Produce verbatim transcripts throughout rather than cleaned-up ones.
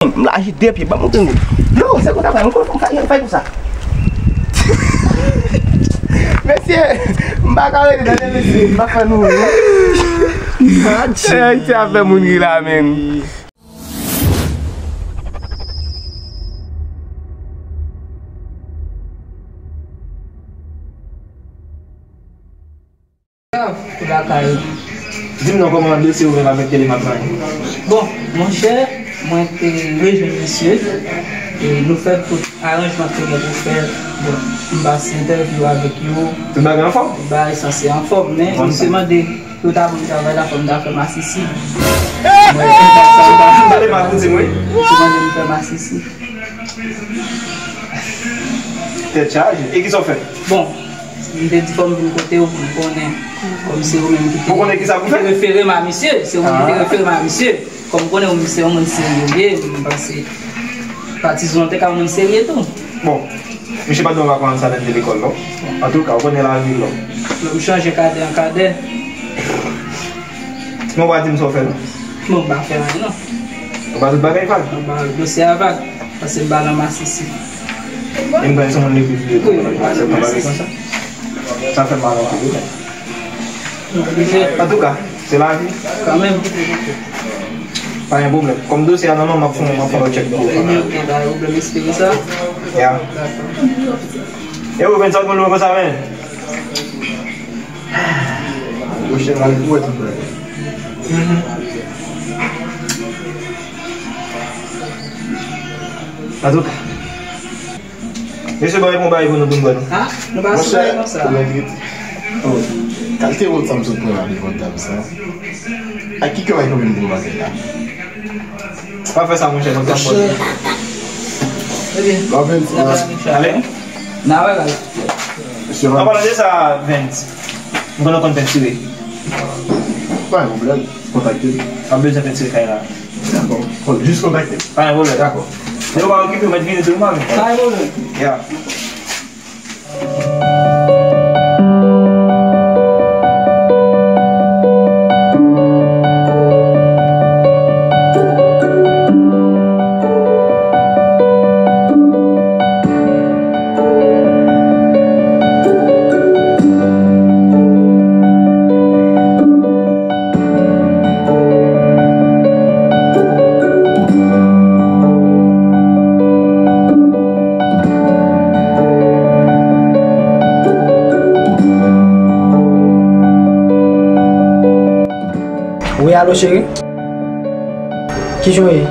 M laji de pye, ban m yon grenn goud. Non, se konsa, fè, fè, fè, fè konsa. Mesye, m pa ka rete tande mesye, m pa fè nou ri. Ayiti ap fè moun ri la, menm. Pou lakay ou. Di m non, kòman dosye ou menm avèk Telemach la ye? Bon, monchè, mwen te rejwenn misye, e nou fè tout aranjman ke gen pou fè. Bon, m pase entèvyou avèk yo. Tout bagay anfòm? Tout bagay sanse anfòm, men misye mande pou yo ta ban m travay la, fò m ta fè masisi. Mwen, m pa sa, m pa, m pa. Misye mande m fè masisi. Tèt chaje. E kisa w fè? Bon, m te di fò m vin kote w pou m konnen. Kòm se ou menm ki te, pou konnen kisa pou fè? Ki te refere m a misye. Se ou menm ki te refere m a misye. Kòm m konnen ou se yon moun serye ou ye, m panse patizon an te ka yon moun serye tou. Bon, misye pa t ban m vakansa lè m te lekòl, non. Antouka, ou konnen lavi lòm. Lòm chanje kadè an kadè. Men w pa di m sa w fè, non. Bon, m pa fè anyen, non. Ou ba tout bagay vag? M ba dosye a vag, paske m ba nan masisi. E m kwè se yon moun li pi vle. Wi, m ba nan masisi. Sa fè m mal anpil, wi. M oblije. Antouka, se lavi. Kanmenm. Pa gen pwoblèm. Kòm dosye a nan men w, m ap fè, m ap fè yon lòt tchèk pou ou. Ebyen, oke, pa gen pwoblèm, espere sa. Ya. Dakò. E ou, Vincent, konn lwen konsa, men? Pwochèn ane pou wè tout bagay. Antouka, mesye, ba yon bagay pou nou, pou n bwè, non. Ha? Nou pa sou bagay konsa. Monchè, ou mèt rete. Oh, kalite wòt sa m sot pran la devan tab sa. Ak ki kè w ay konbyen m pran bagay la? Pa fè sa, monchè, konsa m pran. Monchè. Ebyen, n ap ale. Ale. N a wè la. An palan de sa, Vens, m konn ou konn pentire. Pa gen pwoblèm, kontakte m. M ap bezwen pentire kay la. Dakò. Jis kontakte m. Pa gen pwoblèm. Dakò. Depi w pa okipe, ou mèt vini tou, m ap vini. Pa gen pwoblèm. Ya. Wi, alo, cheri? Kijan w ye?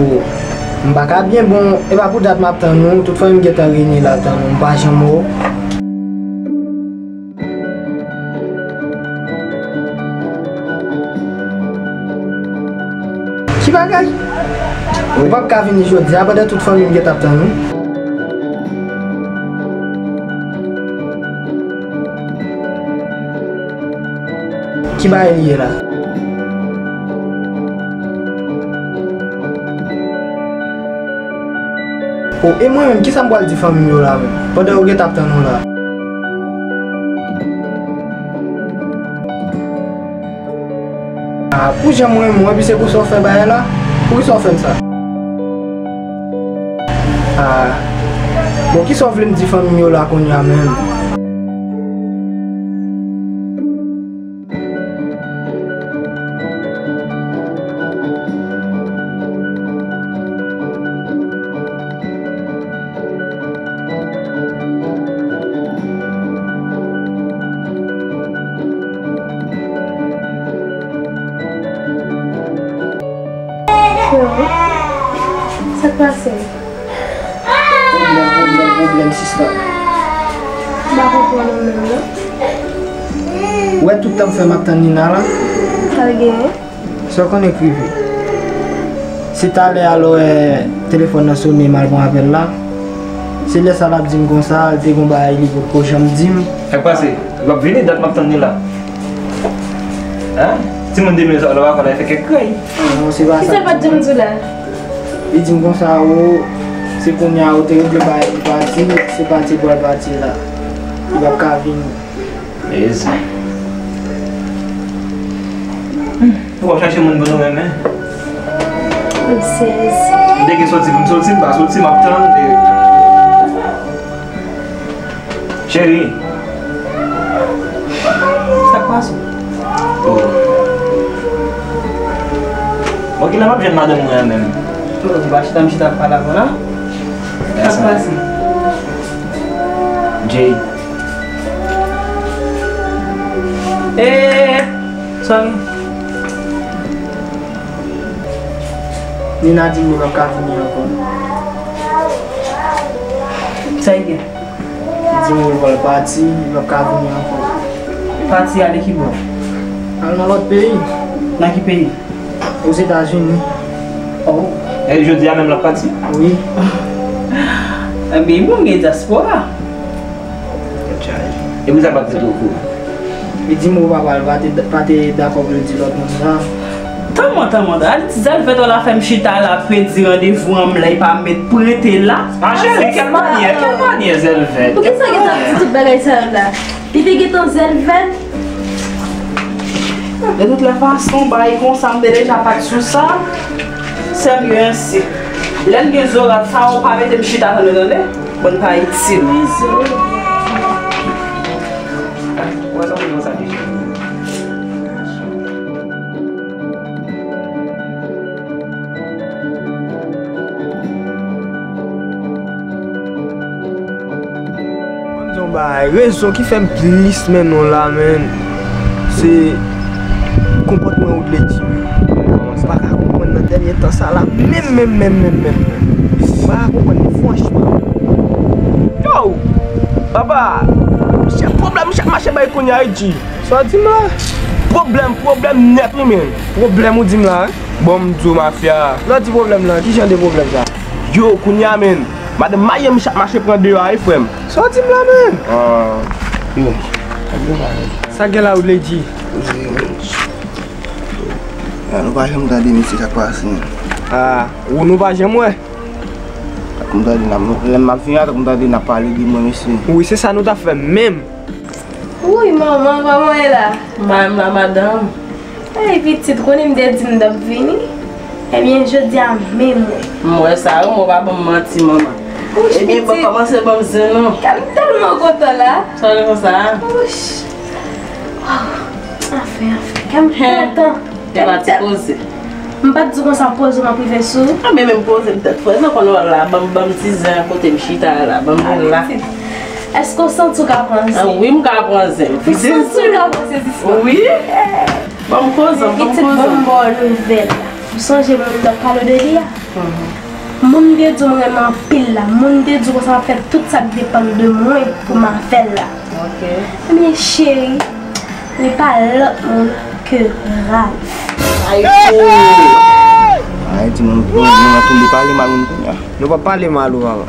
Oh, m pa ka byen, bon, e pa pou dat m ap tann ou, tout fanmi m gentan reyini la ap tann ou, m pa janm wè w. Ki bagay? Ou p ap ka vini jodi a pandan tout fanmi m gentan ap tann ou? Ki bagay li ye la? O, e mwen menm, kisa m pral di fanmi m yo la menm, pandan yo gentan ap tann ou la? A, pou jan m renmen w, epi se konsa w fè bagay la? Poukisa w fè m sa? A, bon, kisa w vle m di fanmi m yo la kounye a menm? Sa k pase? Pwoblèm, pwoblèm, pwoblèm, sista. M pa konprann ou menm, non. Ou wè tout tan m fè m ap tann Nina la? Sa l genyen? Sa w konnen k rive? Se talè a lè w wè telefòn nan sone, m al pran apèl la. Se lè sa l ap di m konsa, l te gon bagay li potko janm di m. Sa k pase? L ap vini, dat m ap tann li la. Hein? Timoun de mil sa, lè w ap fè kèk krèy. Non, se pa sa. Kisa l pa t janm di w la? Li di m konsa, o, se kounye a ou te regle bagay pou pati, se pati pou al pati la. Li p ap ka vini. Mezanmi. Fò w chache moun pou nou renmen. Sèz. M te gen soti pou m soti, m pa soti, m ap tann. Cheri. Sa k pase? Oh. Bon, kilè m ap jwenn madanm mwen an menm? Oh, m pa chita, m chita ap pale avè w la. Sa k pase? Jay. Eh, eh, eh. Sorry. Nina di m li p ap ka vini ankò. Sa l gen? Li di m li pral pati, li p ap ka vini ankò. Pati ale ki bò? Al nan lòt peyi. Nan ki peyi? Ozetazini. Oh. E jodi a menm l ap pati? Wi. Ebyen, bon, gen dyaspora. E poukisa l pa t di l okouran? Li di m papa l pa te, pa te dakò pou l di lòt moun sa. Tanman, tanman, tanman. Ti Zèlvèt la fè m chita la, pèdi randevou an m la, li pa mèt prete la. Ah, cheri, kèl manyè, kèl manyè, Zèlvèt? Poukisa w gentan ap di tout bagay sa yo la? Li te gentan Zèlvèt. De toutes les façons, bagay konsa, m te deja pa t sou sa. Sèm yo ensi. Lè n gen zorat sa, ou pa mete m chita tann yo, tande? Bann pa itil. Ou wè sa moun nan sa deja. Ban m di yon bagay, rezon ki fè m plis men nou la, menn, se konpòtman Woodlady, menn. M pa ka konprann nan dènye tan sa la, menm, menm, menm, menm, menm, menm. M pa ka konprann li, franchman. Yo! Papa, se pwoblèm chak mache bay kounye a, wi, G. Sa w di m la? Pwoblèm, pwoblèm nèt, wi, menn. Pwoblèm ou di m la, wi? Bon, m di w, mafya. Lè w di pwoblèm lan, ki jan de pwoblèm sa? Yo, kounye a, menn, madanm marye m chak mache pran deyò a, wi, frè m. Sa w di m la, menn? Ah, yo, sa gen la, Woodlady? Ah, nou pa janm tande misye, sa k pase, menn? Ah, ou nou pa janm wè? Tankou m tande n ap, lè m ap vini la, tankou m tande n ap pale de mwen, mesye. Wi, se sa nou t ap fè menm. Wouy, manman, kòman w ye la? M pa menm la, madanm. Ey, pitit, ou konnen m te di m t ap vini? Ebyen, jodi a menm, wi. M wè sa, wi, men w pa ban m manti, manman. Wouch, pitit. Ebyen, bon, kòmanse ban m zen non. Kè m tèlman kontan la. Sa w konsa? Wouch. Waw. Anfen, anfen, kè m kontan. Kè m tèl- M pa t di w konsa, poze w, m ap rive sou ou. A, men menm poze m tèt frèt non, konn wè la, ban m, ban m ti zen an kote m chita a la, ban m vin la. Èske w santi w ka pran zen? A wi, m ka pran zen. Ou santi w ka pran sezisman? Wi. Ban m koze, ban m koze. Pitit, ban m ba w nouvèl la. Ou sonje moun m t ap pale w de li a? Moun m te di w m renmen anpil la, moun m te di w konsa m ap fè tout sa k depann de mwen pou m avè l la. Ok. Ebyen, cheri, li pa lòt moun ke Ralph. Ay, di moun, moun, moun ap tonbe pale mal moun kounye a. Nou p ap pale mal ou, papa.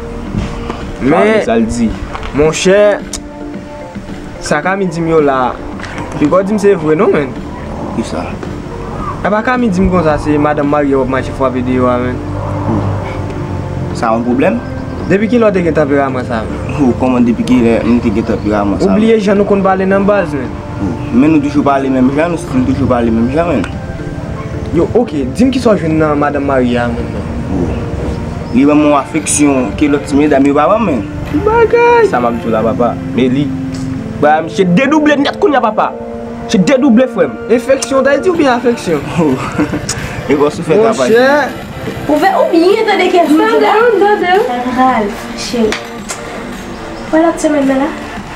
Men, sa l di. Monchè, sa Kami di m yo la, li pa di m se vre non, menn. Kisa? Apa Kami di m konsa se madanm marye w ap mache frape deyò a, menn. Sa yon pwoblèm? Depi kilè w te gen tanperaman sa, menn? Oh, kòman depi kilè m te gen tanperaman sa, menn? Ou bliye jan nou konn pale nan baz, menn. Oh, men nou toujou pale menm jan, nou stil toujou pale menm jan, menn. Yo, ok, di m kisa w jwenn nan madanm marye a, menn, non. Oh. Li ban m yon afeksyon ke lòt ti medam yo pa ban m, menn. Ki bagay? Sa m ap di w la, papa. Men li, ba, misye dedouble nèt kounye a, papa. Se dedouble, frè m. Enfeksyon, w ta di, oubyen afeksyon? Oh. E bò sou fè travay. Monchè. Ouvè ou byen tande kè sa la. Ralph, cheri. Wè lòt semèn nan la,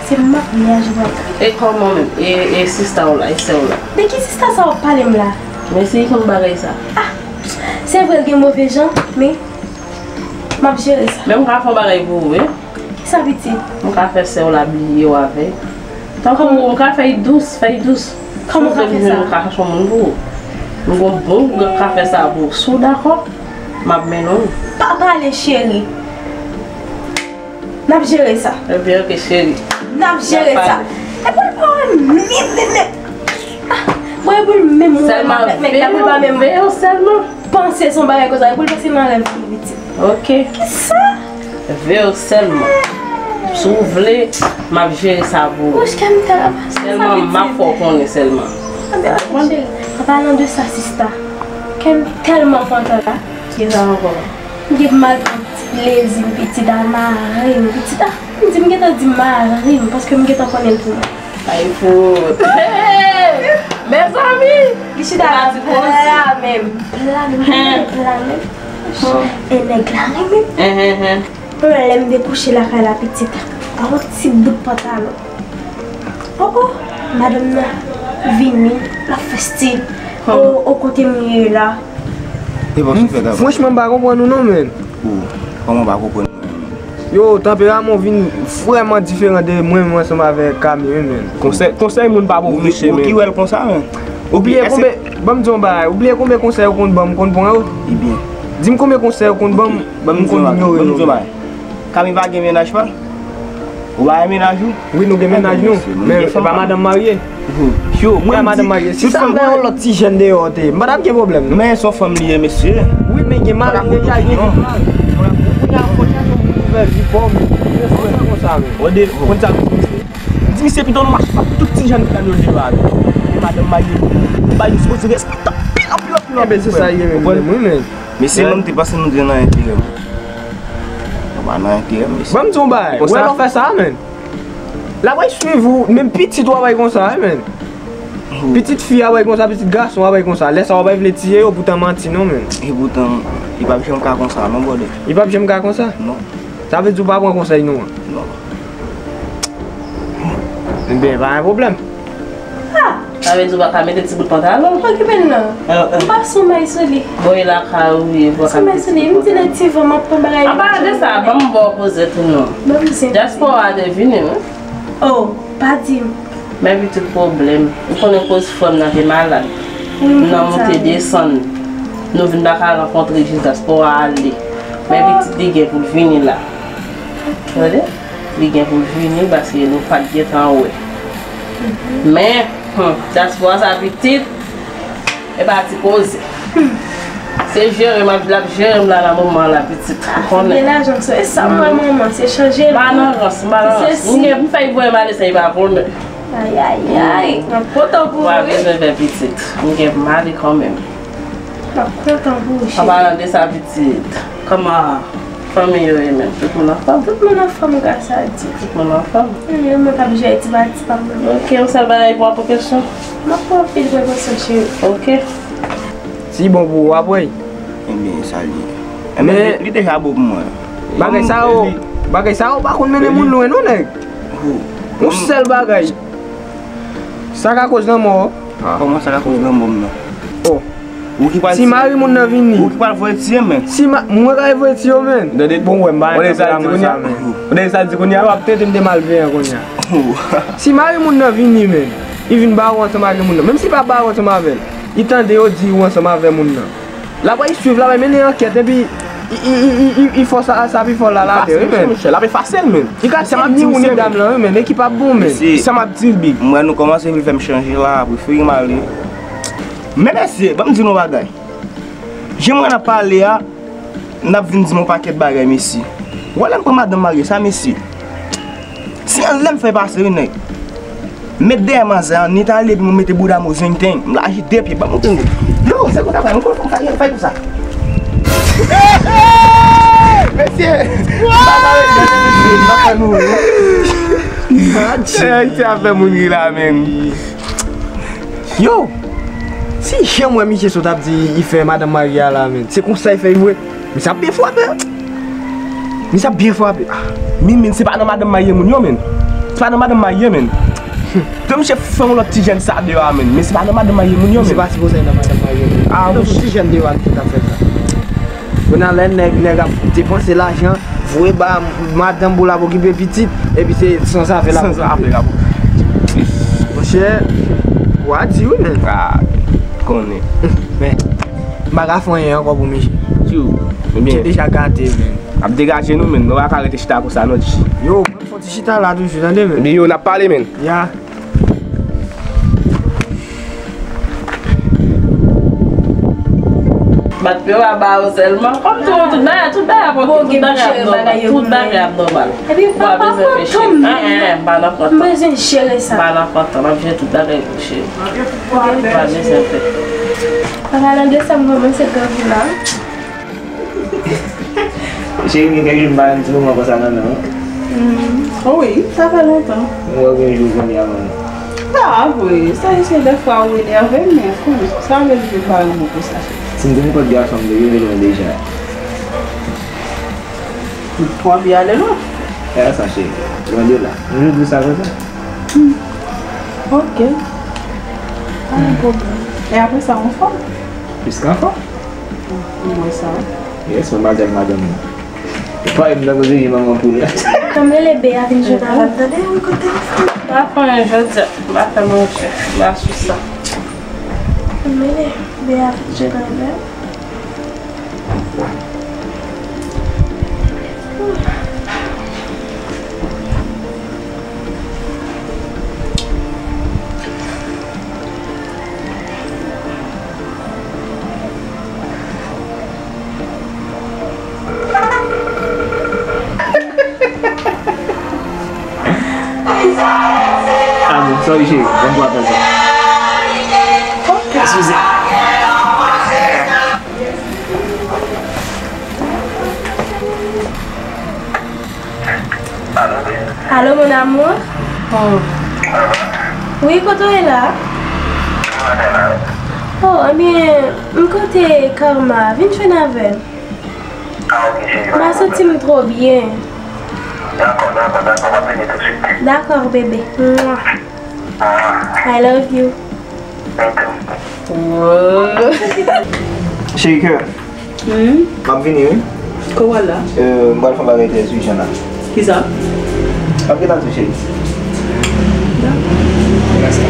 se maryaj ou pral fè. E kòman menm? E, e sista w la, e sè w la? De ki sista sa w ap pale m la? Men se li konn bagay sa. Ah, se vre l gen move jan, men m ap jere sa. Men m ka fè yon bagay pou ou, wi. Kisa, pitit? M ka fè sè w la bliye w avè l. Tankou ou, m ka fè l dous, fè l dous. Kòman w ka fè sa? M ka chache yon moun pou ou. M gon bon nèg k ka fè sa pou ou. Si w dakò, m ap mennen w. Pa pale, cheri. N ap jere sa. Ebyen, ok, cheri. N ap jere sa. Epi l pa wè menm, menm, menm. Ah, bon, epi l menm ou wè m avèk nèg la, pou l pa menm. Sèlman veye w, veye w sèlman. Panse se yon bagay konsa, epi l panse nan rèv tou, pitit. Ok. Kisa? Veye w sèlman. Si w vle, m ap jere sa pou ou. Wouch, kè m tèlman pase sa, pitit. Sèlman, m ap fè w konnen sèlman. Anben, anben, cheri. An palan de sa, sista, kè m tèlman kontan la. Kisa ankò? M gen pou m al pran ti plezi m, pitit a mari m, pitit a, m di m gentan di mari m, paske m gentan konnen l pou mwen. Ay, fout. Hey! Mezanmi! Li chita la pla menm. Pla menm, pla menm. E nèg la renmen m. Bon, lè m dekouche lakay la, pitit, pa yon ti bout pantalon. Oh, oh, madanm nan vini, l ap fè stil. Oh, oh, kote m ye la? E bon, sou fè travay. Franchman, m pa konprann ou non, menn. Ou, kòman w pa konprann mwen, menn? Yo, tanperaman w vin vrèman diferan de mwen menm ansanm avèk Kami, wi, menn. Konsèy, konsèy moun pa bon pou mesye, menn. Ou ki wè l konsa, menn? Ou bliye konbyen, ban m di w yon bagay, ou bliye konbyen konsèy ou konn ban m, m konn pran yo? Ebyen. Di m konbyen konsèy ou konn ban m, m konn inyore yo, menn. Kami pa gen mennaj pa l? Ou pa gen mennaj ou? Wi, nou gen mennaj nou. Men e pa madanm marye. Yo, mwen, madanm marye. Si sa gen yon lòt ti jèn deyò te, m pa t ap gen pwoblèm, non. Men se yon fanm li ye, mesye. Wi, men gen mari deja, gen pitit. Kounye a fò chache yon moun pou fè vi pa w, men. Konn sa, men. Konn sa, mesye. Di misye pito nou mache pa tout ti jèn ki nan yo deyò a, men. E madanm marye, bay nou sipoze respekte anpil, anpil, anpil, anpil. Enben, se sa ye menm, wi, men. Mesye, mwen, m te panse nou te nan enterè m. Nou pa nan enterè m, mesye. Ban m di w yon bagay. Wè lè w fè sa, menn. L ap swiv ou, menm pitit ou ap bay konsa, wi, menn. Pitit fi a bay konsa, pitit gason a bay konsa. Lè sa a w ap vle tiye yo, poutan manti non, menn. E poutan, li p ap janm ka konsa, non, brother. Li p ap janm ka konsa? Non. Sa vle di w pa pran konsèy nou an? Non. Ebyen, pa gen pwoblèm. Ah! Sa vle di w pa ka mete ti bout pantalon? Okipe l non. M p ap somèy sou li. Bon, e lakay ou ye, ou pa ka mete ti bout pantalon. Somèy sou li, m di nan ti van, m ap pran bagay li. An palan de sa, ban m ba w koze tou non. Ban m zen. Dyaspora a te vini, wi. Oh, pa di m. Men pitit pwoblèm. Ou konnen koz frè m nan te malad. Wi, m konn sa. Nan moute desann. Nou vin pa ka rankontre jis dyaspora ale. Men pitit li gen pou l vini la. Tande? Li gen pou l vini paske nou pa t gentan wè. Men, hmm, dyaspora sa pitit, e pa ti koze. Se jere m ap, l ap jere m la nan moman la, pitit. Ou konnen. Gen lajan, se sa m wè manman, se chanje l. M pa nan rans, m pa nan rans. M gen, m fè l voye m ale san li pa konnen. Ay, ay, ay. M ap kontan pou ou, wi. Ou pa bezwen fè pitit. M gen pou m ale kanmenm. M ap kontan pou ou, cheri. An palan de sa, pitit, kòman fanmi yo ye menm? Tout moun anfòm? Tout moun anfòm, gras a Dye. Tout moun anfòm? Wi, mwen k ap jere ti pa ti pa m nan. Ok, yon sèl bagay pou w ap pran kesyon? M ap pran anpil prekosyon, cheri. Ok. Si bon pou ou, w ap wè. Ebyen, sa l ye. Ebyen, li deja bon pou mwen. Bagay sa yo, bagay sa yo pa konn mennen moun lwen, non, nèg. Yon sèl bagay. Sa ka koz lanmò. Kòman sa ka koz lanmò m nan? Oh. Ou ki pral tiye. Si mari moun nan vini. Ou ki pral voye tiye m, men. Si ma, mwen ka voye tiye w, men. Bon, wè, m pa gen tanperaman sa, men. Ou tande sa l di kounye a? Yo ap tete m de malveyan kounye a. Si mari moun nan vini, men, li vin bare w ansanm avèk moun nan. Menm si li pa bare w ansanm avè l, li tande yo di ou ansanm avè moun nan. L ap al swiv, l ap al mennen ankèt, epi li, li, li, li, li fò sa, sa pi fò l al atè, wi, men. Li ka tiye ni ou ni dam lan, wi, men, ekip ap bon, men. Sa m ap di l, Big. M wè nou kòmanse vle fè m chanje la, prefere m ale. Men mesye, ban m di nou yon bagay. Jan mwen ap pale a, n ap vin di m yon pakèt bagay, mesye. Ou wè lè m pran madanm marye sa, mesye. Si anlè m fè pase, wi, nèg. Met dèyè manzè an, ni t ale epi mwen mete bouda m o zengteng. M laji de pye, ban m yon grenn. Yo, se konsa, frè m, m konn fè, fè konsa. Mesye, m pa ka ret, mesye, m pa fè nou, yo. Ayiti ap fè moun ri la, menm. Yo! Si jan m wè misye sot ap di li fè madanm marye a la, menn, se konsa li fè vre. Misye ap byen frape. Misye ap byen frape. Ah, men, men, se pa nan madanm marye moun yo, menn. Se pa nan madanm marye, menn. Fè misye fè yon lòt ti jèn sa deyò a, menn. Men se pa nan madanm marye moun yo, menn. Misye pa sipoze nan madanm marye moun. Ah, yon ti jèn deyò a ki t ap fè sa. Kounye a lè nèg, nèg ap depanse lajan, voye ba madanm pou l ap okipe pitit, epi se sanzave l ap okipe. Sanzave l ap okipe. Monchè, w a di wi, men. Ah, konnen. Men, m pa ka fè anyen ankò pou misye. Tchou, misye deja gate, men. Ap degaje nou, men. Nou pa ka rete chita konsa, non, tch. Yo, mwen fò ti chita la toujou, tande, men. Yo, n ap pale, men. Ya. Yo a ba ou sèlman. Kòm tou, tout bagay, tout bagay ap ok, tout bagay ap nòmal. Tout bagay ap nòmal. Epi papa pran tan m. M pa nan pran tan. M bezwen jere sa. M pa nan pran tan, m ap jere tout bagay pou cheri. M pa bezwen fè. An palan de sa, m kòmanse grandi la. Cheri, gen kèk jou m pa jwenn ti moman konsa nan men w. Mm. Oh wi, sa fè lontan. Mwen wè w gen jou kounye a, man. Sa vre, sa se dèfwa ou enève m, men kounye sa vle di ke m pa renmen w konsa. Si m te nenpòt gason, m te rive lwen deja. Ou anvi ale lwen? E sa, cheri. Lwen de la. M jis di w sa konsa. Hmm. Ok. Pa gen pwoblèm. E apre sa, ou anfòm? Plis ke anfòm. M wè sa. Yes, mwen madanm, madanm mwen. Ou pa wè m nan koze je manman poul la. Tann m rele Bea vin jwenn avè m. Tande, m kote m fè. M pa fè anyen jodi a. M pa fè manje. M pa sou sa. Tann m rele Bea vin jwenn avè m. Ah bon, sorry cheri, ban m pran apèl sa. Eskize. Allô, mon amour? Oh. Wi, kote w ye la? Oh, ebyen, m kote Karma. Vin jwenn avè m. M pa santi m twò byen. Dakò, dakò, dakò, m ap vini tousuit. Dakò, bebe. Mwah. I love you. Cheri kè. Hmm? M ap vini, wi. Kote w al la? Euh, m pral fè yon bagay trè ijan la. Kisa? M ap gentan tou, cheri. Dakò. Mèsi.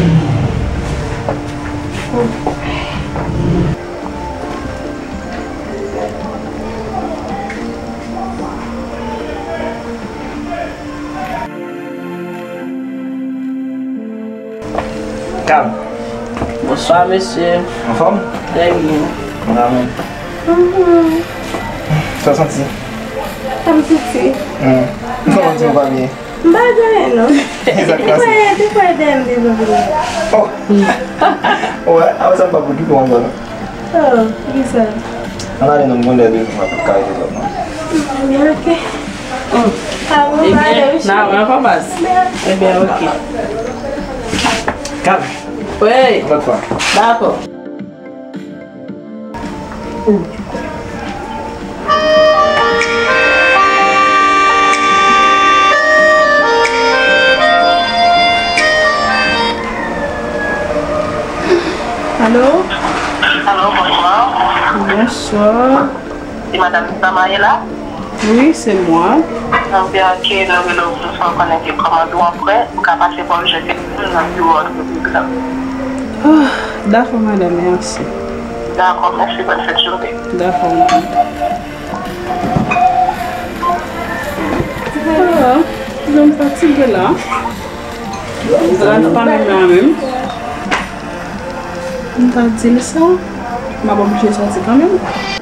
Kab. Bonswa, mesye. Anfòm? Trè byen. Mwen la menm. Mhm. Sa w santi? Sa m santi? Hmm. Kòman w di w pa byen? M pa gen anyen, non. Sa k pase? Te kwè, te kwè dèyè m te vin vini. Oh. Wè, apre sa m p ap okipe w ankò, non. Oh, poukisa? Ann ale non, m gon lè bezwen w ap ka rete lòt non. Ebyen, ok. Ah, bon, ebyen, n a wè ankò baz. Ebyen, ok. Kab. Wi. Yon lòt fwa. Dakò. Alo? Alo, bonswa. Bonswa. Se madanm Zama ye la? Wi, se mwen. Anben, ke nou rele w pou fè w konnen ke kòmand ou an prè, ou ka pase pa w jete l nan biwo antrepriz la. Ah, dakò, madanm, mèsi. Dakò, mèsi, bòn fèt jounen. Dakò, madanm. Ah, m fatige la. Sa nou pa menm la menm. M ta di l sa, m ap oblije sòti kanmenm.